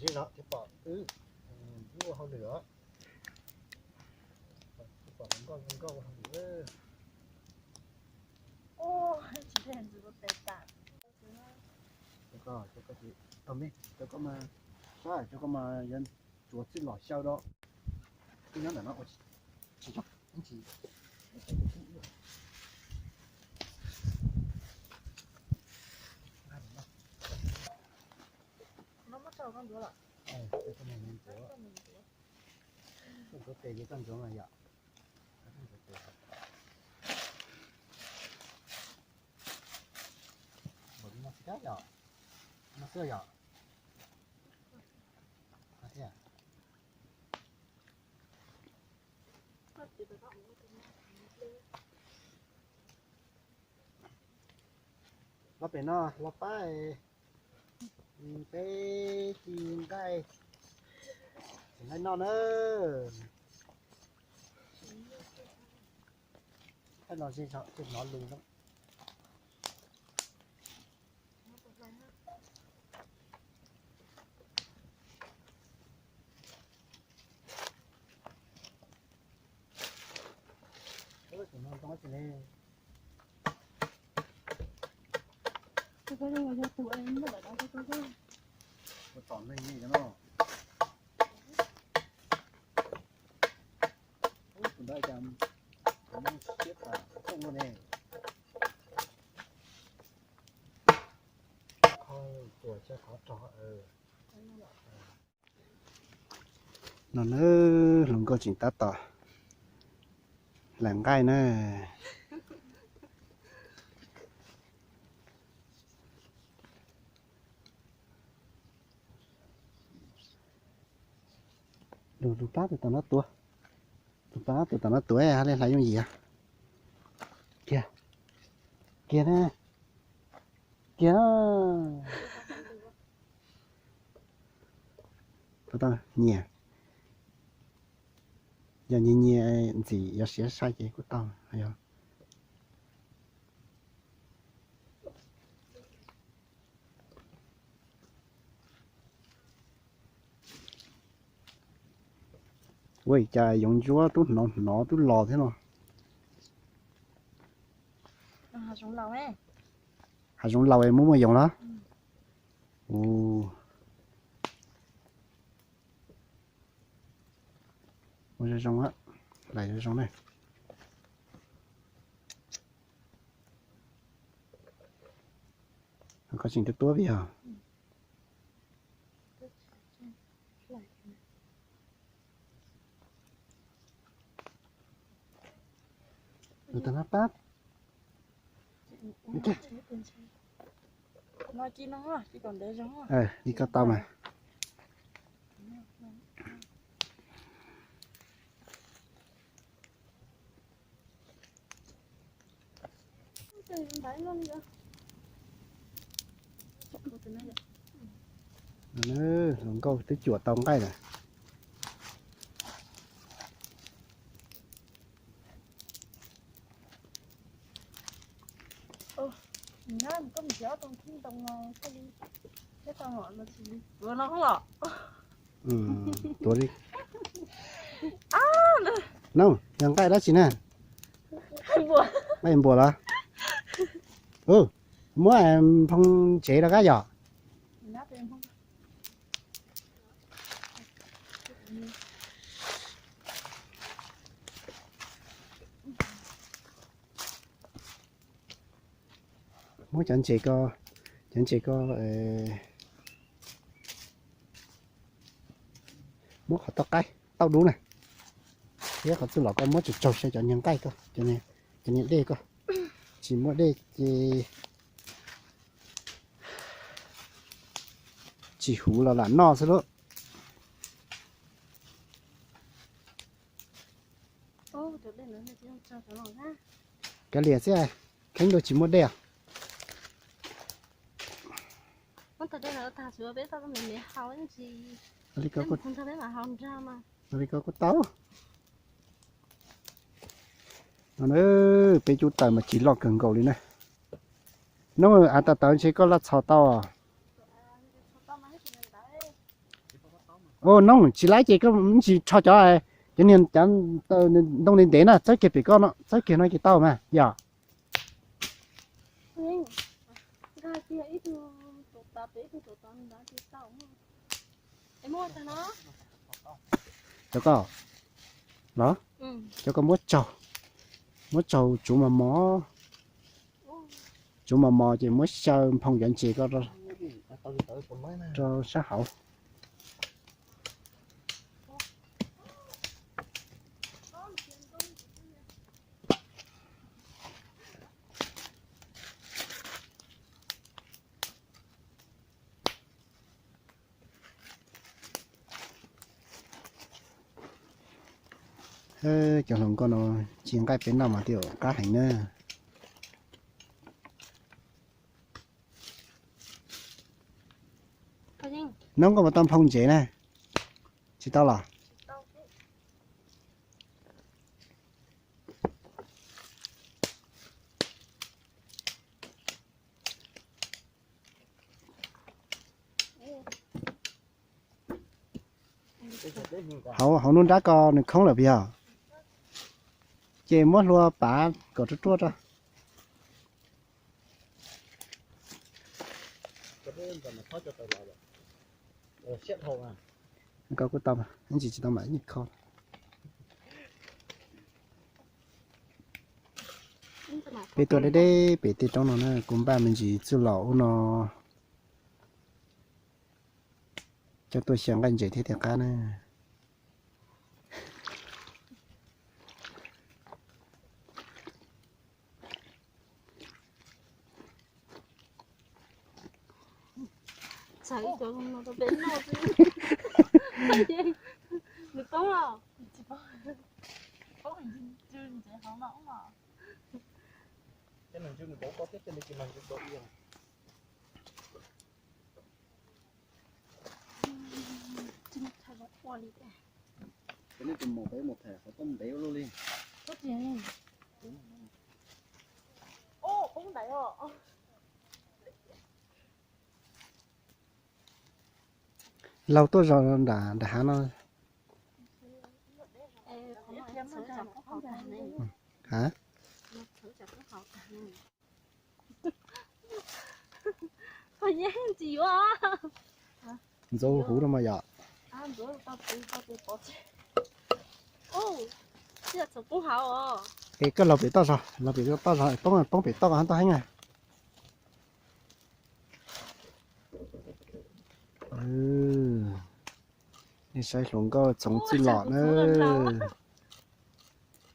Zej zog thiaj pom wb ua hauj lwm os. Pom nkauj zoo nkauj ua hauj lwm. Cov koj mas, saib cov koj mas yuav tsuav txij los xyaw rau. Twb nyob ntawm no ua tsis tau ib ntsis. Ntxuav tes ces koj ntxuav mas yom. Npaum li no xwb yom. No xwb yom. Thiab. Los pem no los pab peb ci nqaij, ci nqaij noj na. Thaij no zej zog thiaj hnov lus no. Tus no ntoo dab tsi ne? Tus ko yog tus ua tom neeg li no. Tus ntawd cas Hmoob siab tas thooj ua ne. Kho tuam xyaw qhov rog. No na, hluas nkauj tseem tab tom hlais nqaij na. Lug, lug pab tus tom no tuav. Lug pab tus tom no tuav, hab li hlais yooj yim. Kiag, kiag na, kiag na. Nyias, yog nyias nyias ntxim yuav siav sai ces kuj tau. Ua cas yoov ntsuab tub hnov hnov tub los thiab no. Hav zoov laus es muaj muaj yoov los? Ua zoo zoo, hlais zoo zoo na. Koj tseem tuav tuav vim yog li koj tau mas. Hluas nkauj twb cuam tau nqaij lawm. Tuav li. No yog nqaij dab tsi na? Nqaij npuas los? Muab phoo tsev rov qab yom. Muab cov ntses ko, cov ntses ko, muab qhov toj qaib tauj dub na, thiab qhov txuj lom ko muab tsaug tsaug saib cov niag nqaij ko, cov niag dej ko, tsis muaj dej ces tsis huv los lam noj xwb lauj. Kav liam xwb, kheev dua tsis muaj dej os. Li ko kuj tau. No, peb cub taws mas tsis loj kawg nkaus li na. Nub, av tas tawv ntshe koj laj txhos tau. Ua noob tsis laib ces koj tsis rho cov, cov niag cov ntoo ntev ntev na, txawb kiag pem koj no, txawb kiag no ces tau mas yog. Cov koj los, cov koj muab tsaug, muab tsaug tsuv mos mos, tsuv mos mos ces muab xyaw nphoo cov ntses ko rau sab hauv. Cov hluas nkauj no ci nqaij peb noj mas twb qab heev na. Noob, koj puas tau nphoo ntses na? Tsis tau los? Hauv, hauv nruab nrab ko nws khoob lawm puas yog? Ces muab hlua pav kom ruaj ruaj rau. Koj kuj tau, ntsis tsis tau mam kho. Peb tuaj deb deb pem tej roob no na, kuv npaj me ntsis txuj lom ub no coj tuaj xyaw nqaij ntses thiab tias qab na. Txhais ib cov no rau peb noj xwb. Nws poob los? Poob, nws ntses hauv no. Ua li. Tus mus peb mus tham qhov toj ntev ua luaj li. Laug tuaj zog nram nram hav no. Ha? Ntxuav huv no mas yom. Es koj laug pem toj zog, laug pem toj zog, poob, poob pem toj ko toj heev na. Nej saib hluas nkauj txhoov txuj lom na.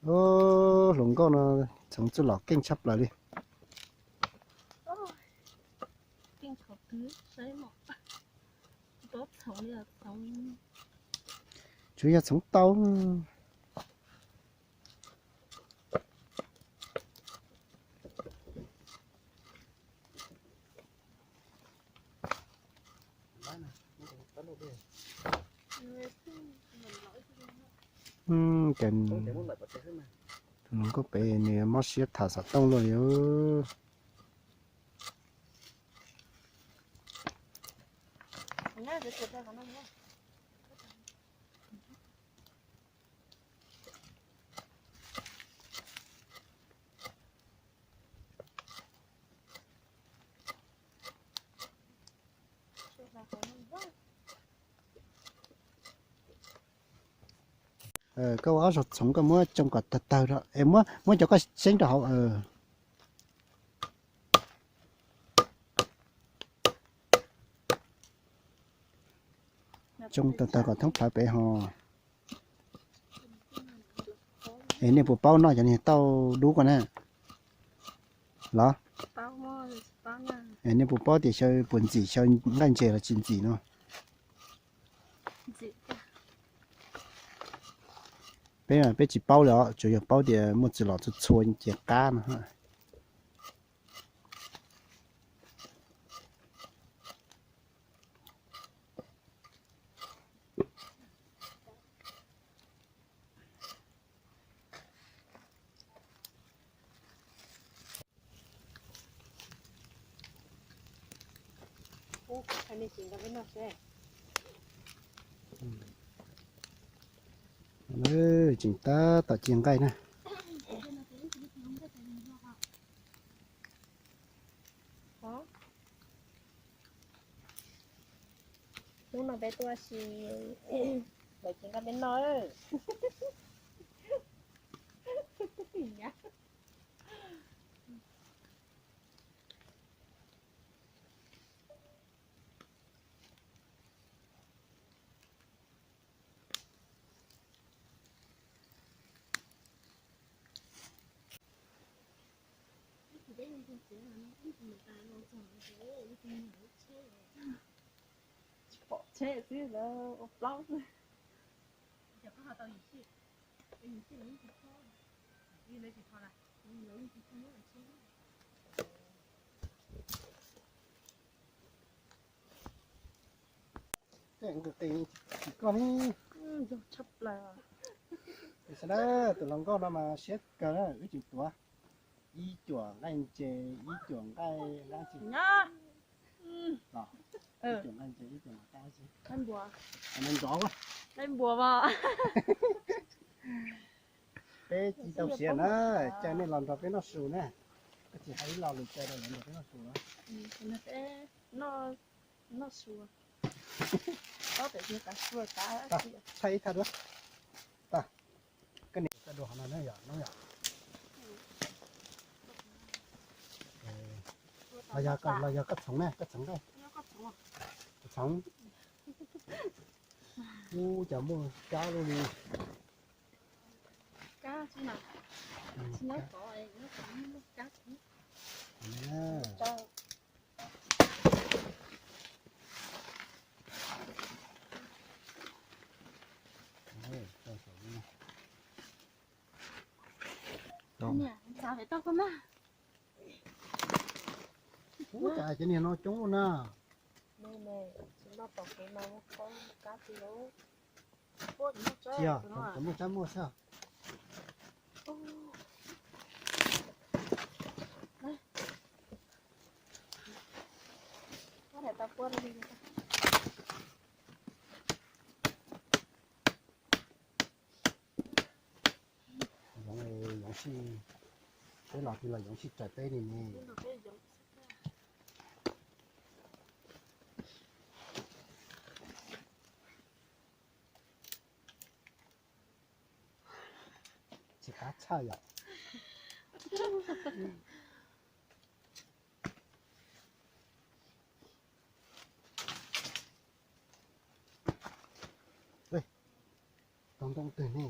Hluas nkauj no txhoov txuj lom keej tshaj plaws li. Tsuas yog txhoov tau. Ces tus hluas nkauj pem nws mob siab tham xov tooj luaj li. Koj ua ob zaug txhoov koj muab tsoo kom tawg tawg rau es muab, muab cov koj seeb rau hauv. Tsoo tawg tawg kom thoob plaws pem ho. Es nej puas paub noj cov niag tauj dub ko na? Los? Es nej puas paub tias xyaw puas ntxim, xyaw nqaij ntses los tsis ntxim no? Peb, peb tsis paub li os, tsuas yog paub tias muaj txuj lom txhua txhua ces qab no. Tseem tab tom cia nqaij na. Hnub no peb tuaj si, lawv tsis nqa peb noj. Tsis pom tsheb xwb, lawv ua plaub xwb. Tej nqi qe tsis koj li. Sawv daws, tus hluas nkauj no mas siab kawg na, wb tseem tuav ib cuam nqaij ntses, ib cuam nqaij dab tsi, ib cuam nqaij ntses, ib cuam nqaij dab tsi, nqaij nrov, nqaij npuas. Peb tsis tau siav na, caw nej los nrog peb noj su na. Koj tsis hais ib lo lus caw rau lawv nrog peb noj su na. Noj su. Thaij ib thaj duab. Koj niam txawj dua qhov no na yom, Noob yom? Los yog, los yog koj txhoov na, koj txhoov, koj txhoov. Ub, cas muaj kab luaj li. Ub, cas cov niag no coob ua na. Tsis yog, cov muaj tsab muaj xwb. Yoov, yoov sij, peb los twg los yoov sij tsaws teb li ne. Tsis qab tshaj yom. Tau ntoo twg ne?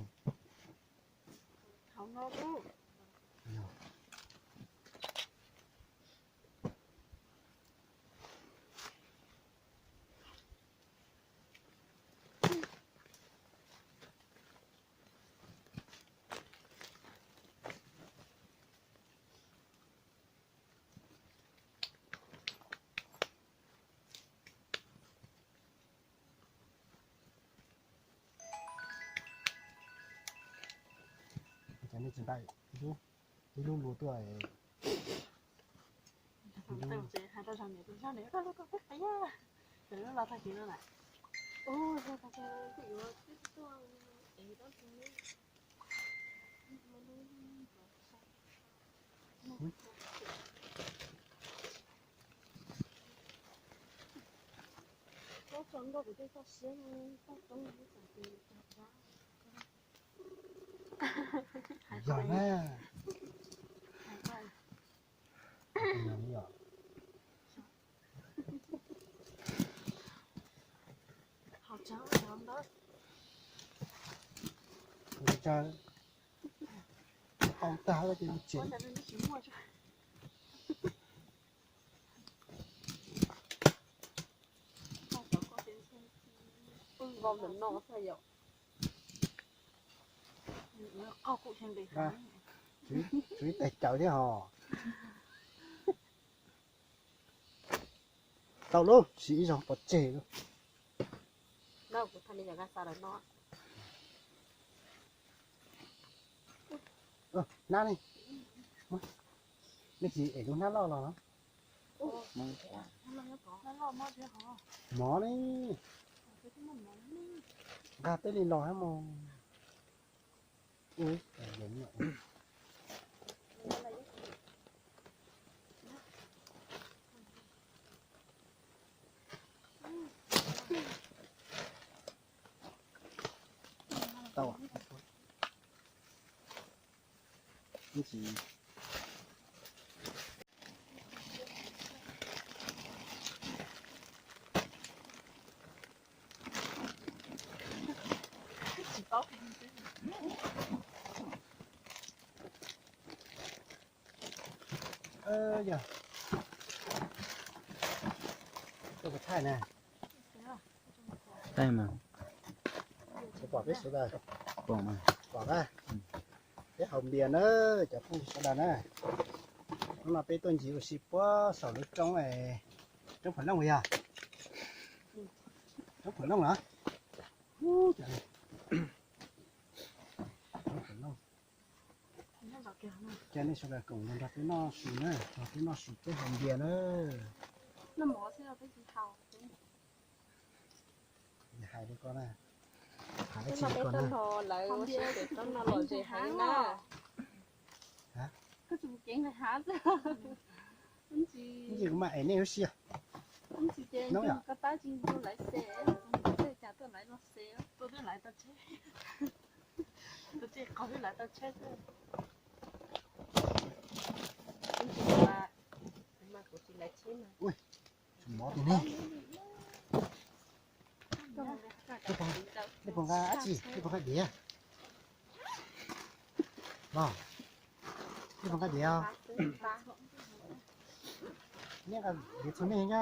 Ces nej tsis nqa ib lub, ib lub lus tuaj. Yog na. Au tag ces tsev. Tswv ib tais cawv thiab hos. Tau lub, siv ib zaug pov tseg lub. Hnab ne, nej tsis ev lub hnab loj los los? Mov ne. Nqa peb li los hab mog. Ui, tau. Yog, tuaj kuv thaij na. Thaij mas. Pom peb sawv daws. Pom mas. Pom na. Peb haus npias na, cov phooj ywg sawv daws na. Hnub no peb tuaj ncig ua si puag saum lub roob, roob Phav Looj yog. Roob Phav Looj los. Roob Phav Looj. Ces nej sawv daws koom nrog peb noj su na, nrog peb noj su peb haus npias na. Hais li ko na, hais li ko na. Ntsis kuv mam ev nej lub sij hawm. Hnub yom. Ui, tsum mov tus ne. Nej puas nqa dab tsi? Nej puas nqa diav? Los, nej puas nqa diav? Nej nqa diav txhua nej na.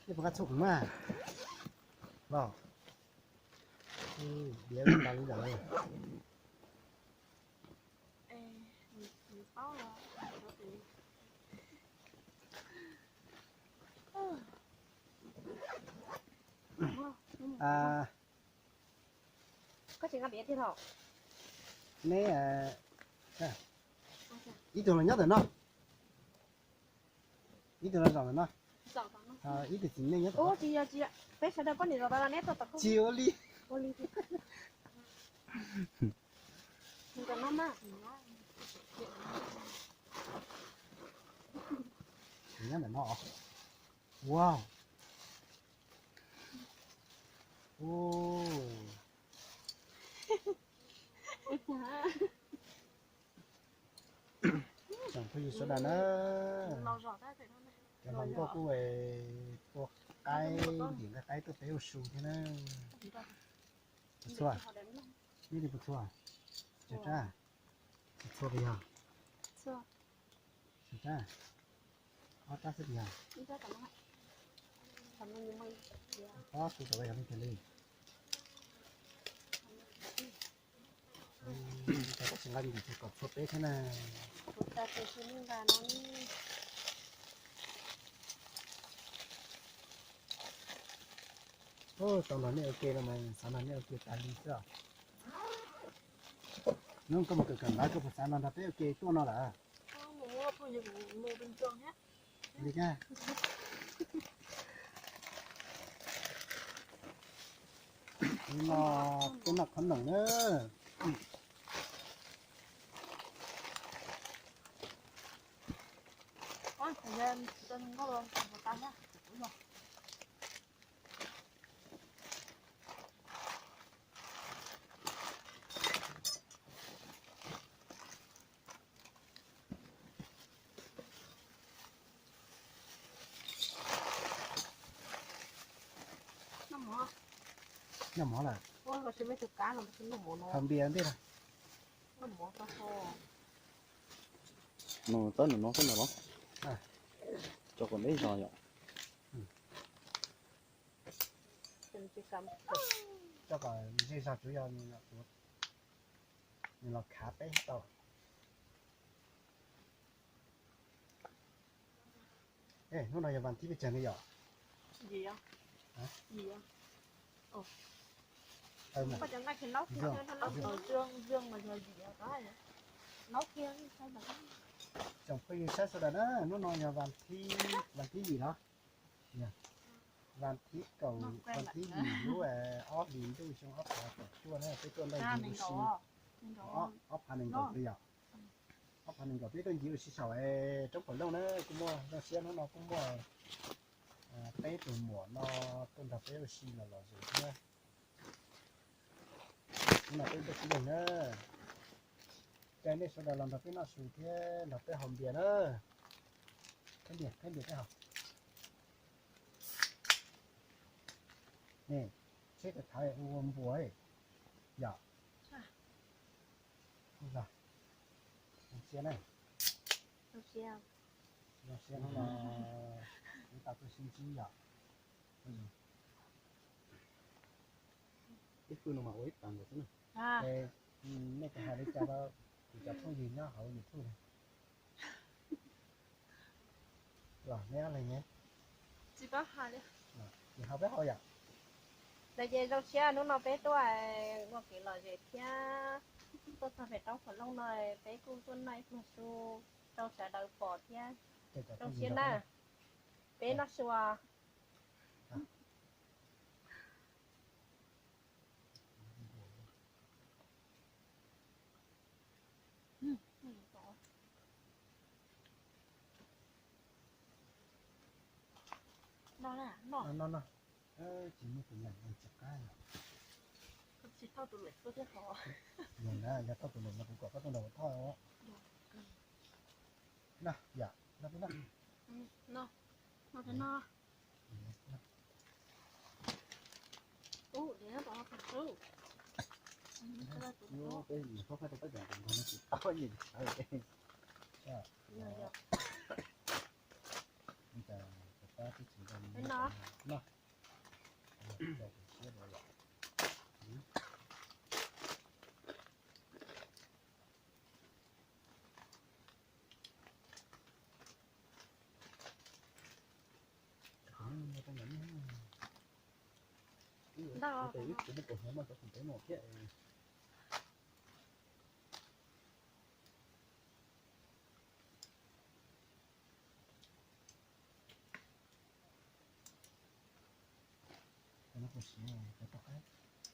Nej puas nqa txhua kuv mas? Los, diav nqa li lawm. Neb, ib tug los nyob ntawm no, ib tug los zaum ntawm no, ib tug txiv neej nyob ntawm no. Tsis ua li. Nyob ntawm no. Wow. Tsoom phooj ywg sawv daws na, cov hluas nkauj kuj ua qaib, ntim nqaij qaib tuaj peb ua su thiab na. Txhua, nej li puas txhua? Txhua puas yog? Txhua, ob rab xwb puas yog? Ob rab xwb puas yog li tiag li. Tab sis nqa ntim ces kom txhua peb thiab na. Tau nrog nej ua ke no mas xav nrog nej ua ke tas li xwb os. Hnub koj mus kawm kawm ntav koj puas xav los nrog peb ua ke tuaj no lawm? Li cas? Hnub no peb noj qhob noom na. Noj mov lawm. Haus npias ntej na. Nws tawb nws no xwb ntag los. Tso kom neb zog yom. Tso kom neb zog, tsuav yog nws los khav peb tau. Hnub no yog vas thib pes tsawg ne yom? Tsoom phooj ywg sawv daws na, hnub no yog vas thib yim los? Vas thib kaum, vas thib yim lub ob hlis ntuj xyoo ob phav kaum cuaj na, peb tuaj nrog ncig ua si. Ob phav nees nkaum twb yom. Ob phav nees nkaum peb tuaj ncig ua si saum roob Phaum Looj na, kuj muaj zoo siab hnub no kuj muaj peb tus muam no tuaj nrog peb ua si los lom zem thiab. Hnub no peb tuaj sib leeg na, caw nej sawv daws los nrog peb noj su thiab nrog peb haus npias na. Qhib npias, qhib npias peb haus. Ne, tsheb tawm thawv ua npuas yom. Zoo siab na. Zoo siab hnub no kuv tau tuaj sib ntsib yom. Ib pwg no mas ua ib tag nkaus xwb na. Nej tus hais li cas rau kuv cov phooj ywg nyob hauv YouTube ne? Los neb ob leeg ne? Tsis paub hais li. Ces hau peb hau yom. Lawv ces zoo siab hnub no peb tuaj ua kev lom zem thiab tuaj txog pem roob Phaum Looj no, peb kuj tuaj noj ib pluag su rau sawv daws pom thiab. Zoo siab na. Peb noj su os. Tsis muaj tus leem no tsis qab yom. Tsis thauj tus leem tuaj thiab hos. Yog na, yog thauj tus leem no kuv kom koj tuaj nrog kuv thauj os. No yom, no peb no. No, no peb no. Ub, peb mus thauj qab rau peb cov tus nrog no tsis tau yim sawv. Yog, yog. Peb no. No.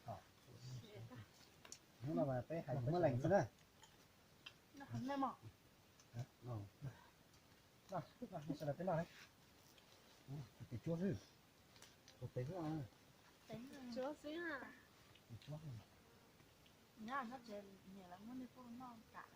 Ntau. Hnub no mas peb hais muab lees xwb na. Sawv daws peb noj. Tes tsuab xwb. Tes tsuab xwb. Tes tsuab xwb. Nyob tsev niam lawv muab nej pub noj tas.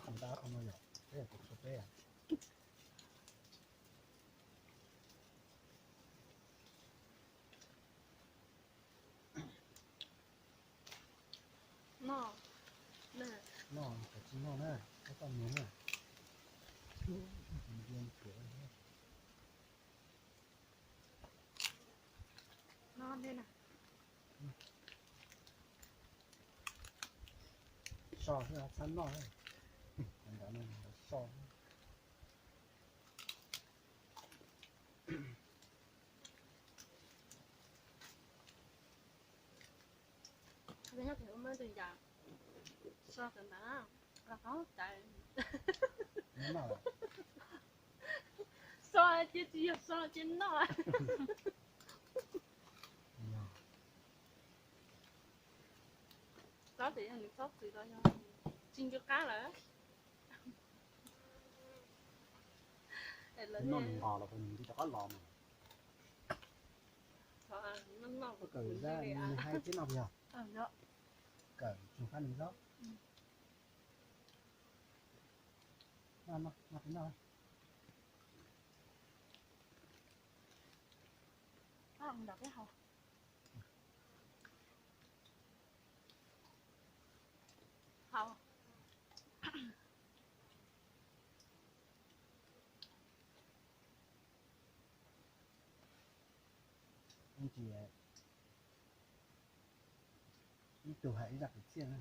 Qhov ntawd qhov no yog peb tus txhua peb. Noj, noj, kav tsij noj na, koj txhob mus na. So xwb txhob noj, so. Nyob pem ua mab ntawd yom, so tawm ntawd, qhov caiv, so ces tsis yog so ces noj. Txob tias yog nws txob txwv los yog tsis ncu qab lawm. Noj nws nqos los nws rov qab los mas. Kawm nws hais tib no yog kawm tsoom fab nws txob. Noj, noj, noj, noj. Nram peb haus. Haus. Ntsia, Ib tug hais ib zaj kwv txhiaj na.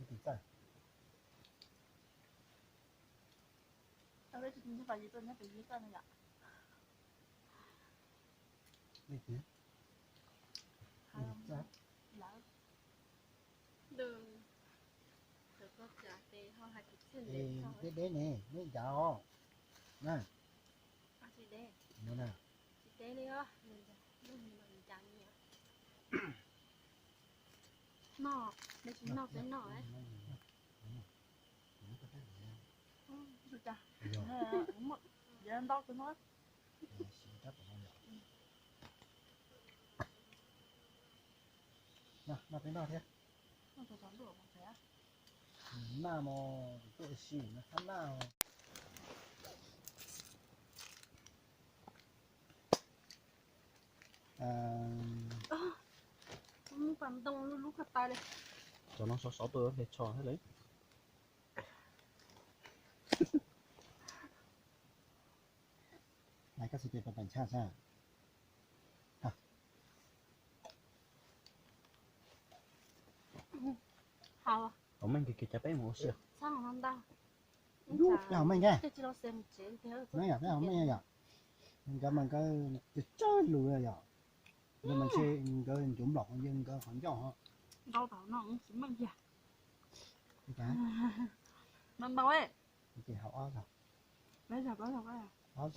Tus txawj. Deb deb ne, neb ncav os na. Noj peb noj thiab. Noj mos tuaj si no hab naj. Cov no sov sov tuaj hle tsho thiab lawm. Lais koj xav tes pas pas nchaj sab. Haus meej kis kis cas peb mus ua si. Haus meej, peb haus meej yom. Nkawd mas nkawd tsawg lus yom. Nkawd mas ntshe nkawd ncuav nplaum qhov ncauj, nkawd qhov ncauj ho. Ces haus ob zaug. Ob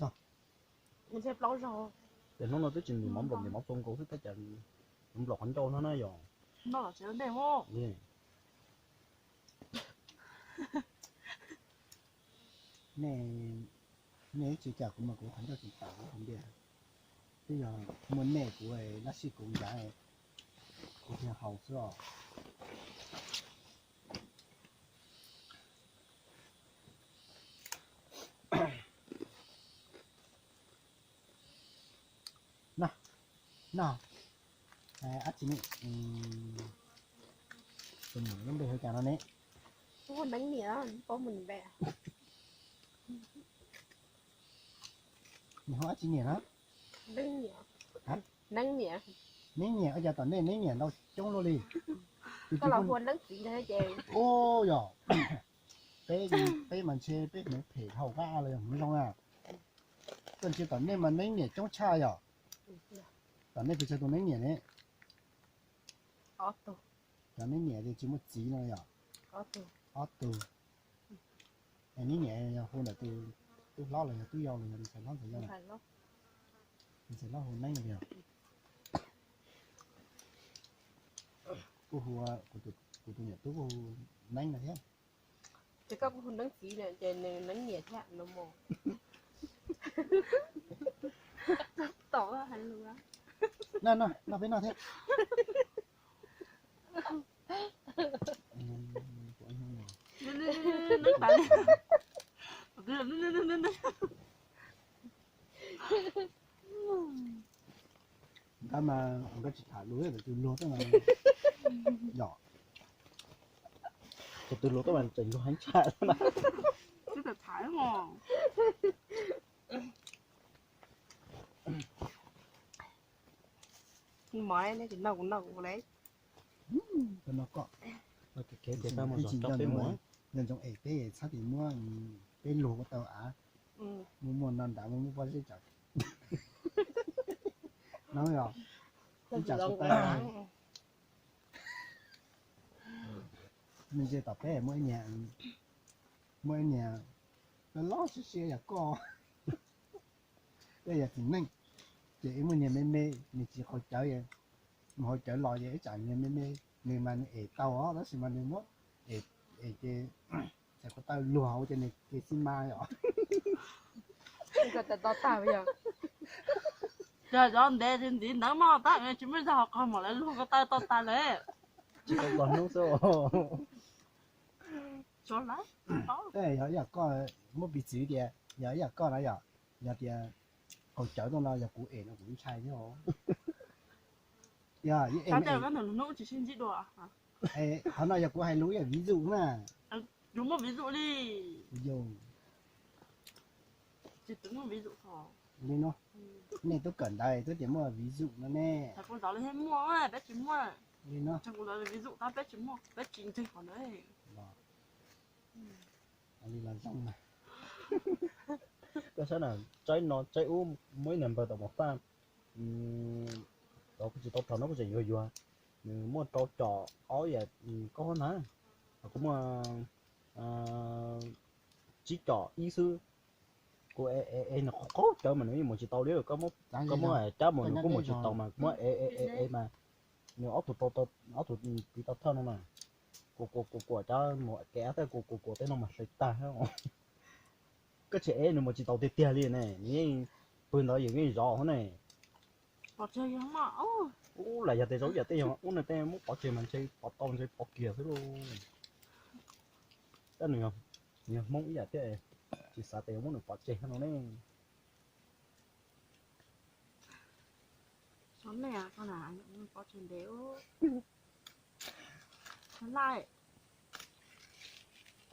zaug. Ces hnub no twb tsis ntim mov nplaum, ntim mov txua nkaus xwb tab cas ncuav nplaum qhov ncauj no na yom. Nej, nej ib tsis cas kuv mas kuv qhov ncauj tsis tawm hais tias twb yog muaj nej kuv dab tsi kuv ncav kuv thiaj haus xwb os. Noj, noj, ab tsi ne, tus muam lub npe hu cas no ne? Neeb niam, paub mus npe. Nws hu ab tsi niam na? Neeb niam. Neeb niam, ua cas tom nej neeb niam ntau coob luaj li? Koj los hu neeb txiv no ces. Ub yom, peb, peb mas ntshe peb hmoov phem dhau qab los yog hmoov zoo na. Koj ntshe tom nej mas neeb niam coob tshaj yom. Tom nej pes tsawg tus neeb niam ne? Cov neeb niam tsis muaj txiv no yom? Ob tug. Es neeb niam yog hu ntawm tus tub hlob los yog tub yau los yog ntxhais hlob ntxhais yau? Ntxhais hlob hu neeb no yog. Kuj hu, kuv tus niam tub kuj hu neeb no thiab. Ces koj kuj hu neeb txiv na ces nws neeb niam thiab no mog. Tom hais lus. Noj, noj peb noj thiab. Nkawd mas nkawd tsis tham lus, tus luag tuaj mas yom, ces tus luag tuaj mas tseem luag heev tshaj. Mov nej tsis noj kuv noj kuv lawm. Koj noj koj, ib tsis nco ntsoov es peb txhob tis muab peb luag ko taw av, muaj muaj no nrad muaj muaj pob zeb tsam no yom, ib tsam ko taw. Nws ze tom peb muaj ib niag, muaj ib niag loj loj siab siab yog koj, yog txiv neej, ces ib muaj niag me me, nws tsis haus cawv, mus haus cawv los ces ib tsam niag me me, nws mas nws ev tau os tab sis mas nws muab ev, ev ces txhais ko taw luag hauv ces nws kev xi mas yom. Yog cov ntev ntxiv ntawd mog tab tsis muaj zog qhov mam li luag ko taw to tas lawm. Tsis tau txog hnub xwb. Yog ib yam koj muab piv txwv tias yog ib yam koj na yom, yog tias haus cawv tuaj no yog kuv ev no kuv ntshai thiab. Qhov no yog kuv hais lus ib yam ví dụ na. Yus muaj ví dụ li. Yus tsis muaj ví dụ hos. Li no, nej twb kawm ntawv twb tias muaj ví dụ no ne. Kuv ntawd li muaj, peb tsis muaj. Li no, kuv ntawd ví dụ tab peb tsis muaj, peb tsis ntseeg qhov ntawd. Li los zoo mas. Koj saib na, tsaib no tsaib ub, muaj ib niag npawg tau mus faj, kuv tsis tau tham no kuv tseem yuag yuag, nws muaj rau com ob yam koj na, kuv muaj tsib com ib xwb. Kuv es nws qhov cawv mas nws yeej mus tsis tau li, koj muab cab mus nws kuj mus tsis tau mas kuv muab es es es mas nws ob tug, ob tug tiv tau thawj no mas, kuv kuv kuv kuam cab mus kev ab taj kuv kuv kuam tej no mas hlais tag. Koj tsis es nws mus tsis tau tiag tiag li ne, nws yeej pw ntawd yeej zov hov ne. Ub, lam yog tes zaub ib yam tej yog ub no tej muab pov tseg mas ntshe pov tau ntshe pov kiag xwb lauj. Tab nws yog Hmoob ib yam thiab, tsis xav tias yuav muab nws pov tseg no ne.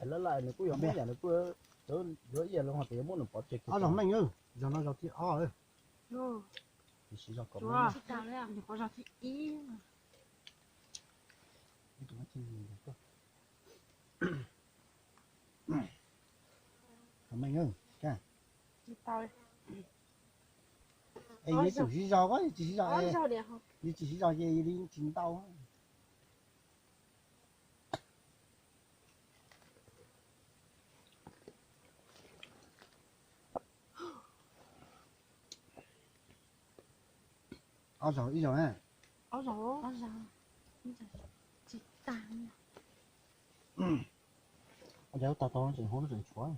Laj laj nws kuj yog Hmoob yam nws kuj yuav ib yam li hais tias yuav muab nws pov tseg kiag. Ob zaug meej, zaug no zaug thib ob. Tsis siv zog kom meej. Es yus tsis siv zog, yus tsis siv zog, yus tsis siv zog ces yus li tsis ntau. Ob zaug ib zaug na. Ob zaug tag tau tseem hov tseem tshuav.